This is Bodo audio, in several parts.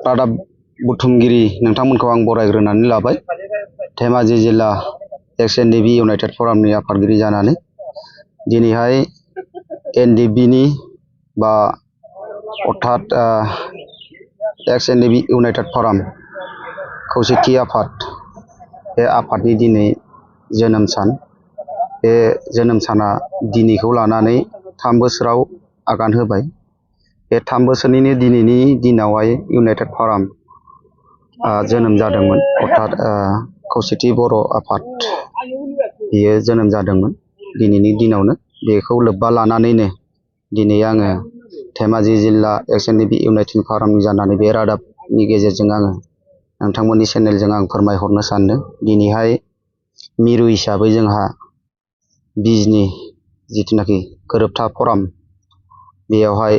रादाब बुथुमगिरि नोंथांमोनखौ आं बरायग्रोनानै लाबाय। धेमाजि जिल्ला एक्स.एन.डि.बि इउनाइटेड फरामनि आफादगिरि जानानै दिनैहाय एन.डि.बि नि बा अर्थात एक्स.एन.डि.बि इउनाइटेड फराम खौसेथि आफाद, बे आफादनि दिनै जोनोम सान। बे जोनोम साना दिनैखौ लानानै 3 बोसोराव आगान होबाय। बे 3 बोसोरनिनो दिनैनि दिनावहाय इउनाइटेड फराम जोनोम जादोंमोन, अर्थात खौसेथि बर' आफाद बियो जोनोम जादोंमोन दिनैनि दिनावनो। बेखौ लोब्बा लानानैनो दिनै आङो धेमाजि जिल्ला एक्स.एन.डि.बि इउनाइटेड फरामनि जानानै बे रादाबनि गेजेरजों आङो नोंथांमोननि चेनेलजों आं फोरमायहरनो सानदों। दिनैहाय मिरु हिसाबै जोंहा बिजनि जिथुनाखि गोरोबथा फराम, बेयावहाय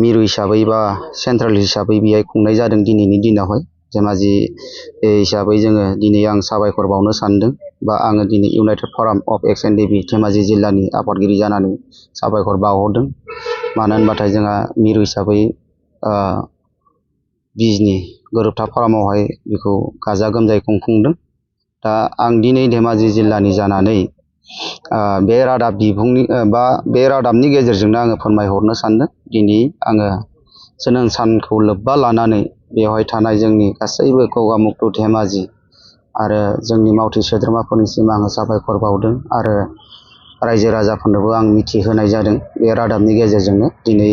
मिरु हिसाबै बा सेन्ट्रेल हिसाबै बेहाय खुंनाय जादों दिनैनि दिनावहाय। धेमाजि हिसाबै जोङो दिनै आं साबायखर बावनो सानदों, बा आङो दिनै इउनाइटेड फराम अफ एक्स.एन.डि.बि धेमाजि जिल्लानि आफादगिरि जानानै साबायखर बावहरदों। मानो होनबाथाय जोंहा मिरु हिसाबै बिजनि गोरोबथा फरामावहाय बेखौ गाजा गोमजायै खुंफुंदों। दा आं दिनै धेमाजि जिल्लानि जानानै बे रादाब बिबुंनि बा बे रादाबनि गेजेरजोंनो आङो फोरमायहरनो सानदों। दिनै आङो जोनोम सानखौ लोब्बा लानानै बेवहाय थानाय जोंनि गासैबो गगामुगथु धेमाजि आरो जोंनि मावथि सोद्रोमाफोरनिसिम आङो साबायखर बावदों, आरो रायजो राजाफोरनोबो आं मिथिहोनाय जादों बे रादाबनि गेजेरजोंनो। दिनै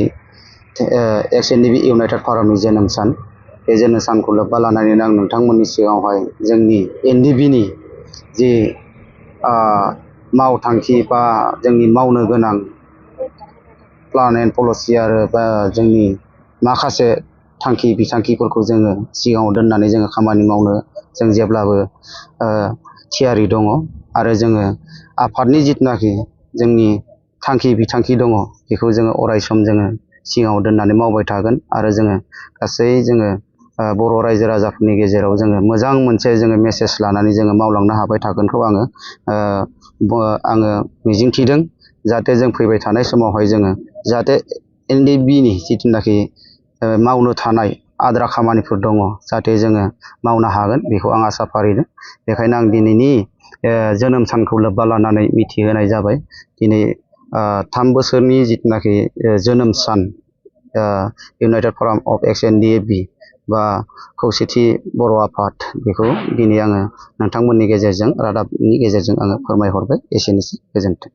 एक्स.एन.डि.बि इउनाइटेड फरामनि जोनोम सान, बे जोनोम सानखौ लोब्बा लानानैनो आं नोंथांमोननि सिगाङावहाय जोंनि एन.डि.बि नि जि मावथांखि बा जोंनि मावनो गोनां प्लान एन्ड पलिसि आरो बा जोंनि माखासे थांखि बिथांखिफोरखौ जोङो सिगाङाव दोननानै जोङो खामानि मावनो जों जेब्लाबो थियारि दङ, आरो जोङो आफादनि जिथुनाखि जोंनि थांखि बिथांखि दङ बेखौ जोङो अराय सम जोङो सिगाङाव दोननानै मावबाय थागोन। आरो जोङो गासै जोङो बर' रायजो राजाफोरनि गेजेराव जोङो मोजां मोनसे जोङो मेसेज लानानै जोङो मावलांनो हाबाय थागोनखौ आङो मिजिंथिदों। जाहाथे जों फैबाय थानाय समावहाय जोङो जाहाथे एन.डि.बि नि जिथुनाखि मावनो थानाय आद्रा खामानिफोर दङ, जाहाथे जोङो मावनो हागोन, बेखौ आं आसा फारिदों। बेखायनो आं दिनैनि जोनोम सानखौ लोब्बा लानानै मिथिहोनाय जाबाय। दिनै 3 बोसोरनि जिथुनाखि जोनोम सान इउनाइटेड फराम अफ एक्स.एन.डि.बि बा खौसेथि बर' आफाद, बेखौ दिनै आङो नोंथांमोननि गेजेरजों रादाबनि गेजेरजों आङो फोरमायहरबाय। एसेनोसै, गोजोन्थों।